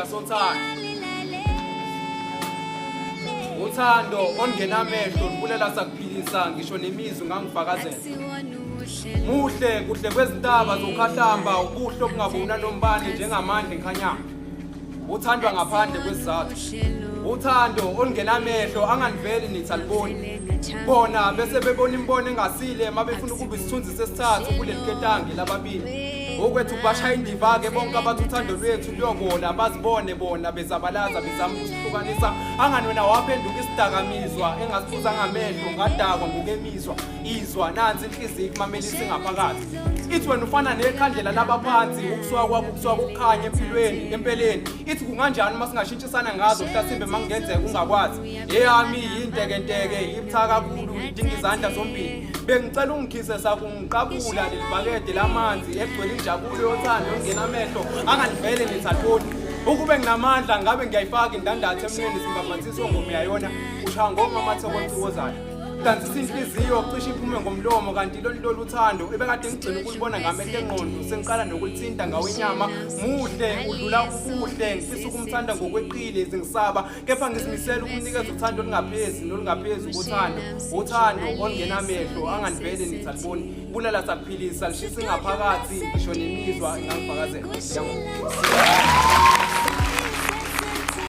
Isihlahla sothando. Uthando olungenamehlo lubulela sakuphilisa ngisho nemizwi ngangifakazela. Muhle kuhle kwezintaba zokhahlamba ubuhle obungabuna nombani njengamandla enkhanyana. Uthandwa ngaphandle kwesizathu. Uthando olungenamehlo anganiveli nithi aliboni. Bona bese bebona imibono engasile mabefuna ukuba isithunzi sesithathu kuleli ketange lababili. Okwethu bashaya indiva-ke bonke abathi uthando lwethu luyobola bazibone bona bezabalaza bezama ukusihlukanisa angani wena waphenduka isidakamizwa engasiphuza ngamehlo ngadakwa ngokemizwa izwa nansi inhliziyo ikumamelisa ingaphakathi ithi wena ufana nekhandlela labaphansi ukusuka kwakho ukusuka kokukhanya empilweni empeleni ithi kunganjani uma singashintshisana ngazo mhlasimbe uma kungenzeka ungakwazi eyami yintekenteke yibutha kakhulu idinga izandla zombili bengicela ungikhise sakungiqabula leli bhakede lamanzi egcwele injabulo yothando ongenamehlo angalivele nithathoni ukube nginamandla ngabe ngiyayifaka indandatho emnweni zimbambathiswe ngomuyayona ushaya ngomamatheko oncikozayo dansisa inhliziyo cishe iphume ngomlomo kanti lolu lolu uthando ebekade ngigcina ukulibona ngamehlo engqondo sengiqala nokulithinta ngawo inyama muhle udlula ubuhle ngifisa ukumthanda ngokweqile izingisaba kepha ngizimisele ukumnikeza uthando olungaphezi nolungaphezu kothando uthando olungenamehlo anganivele nithi aliboni bulala sakuphilisa lishisa ingaphakathi ngisho nemizwa ingangifakazela. Ngiyabonga.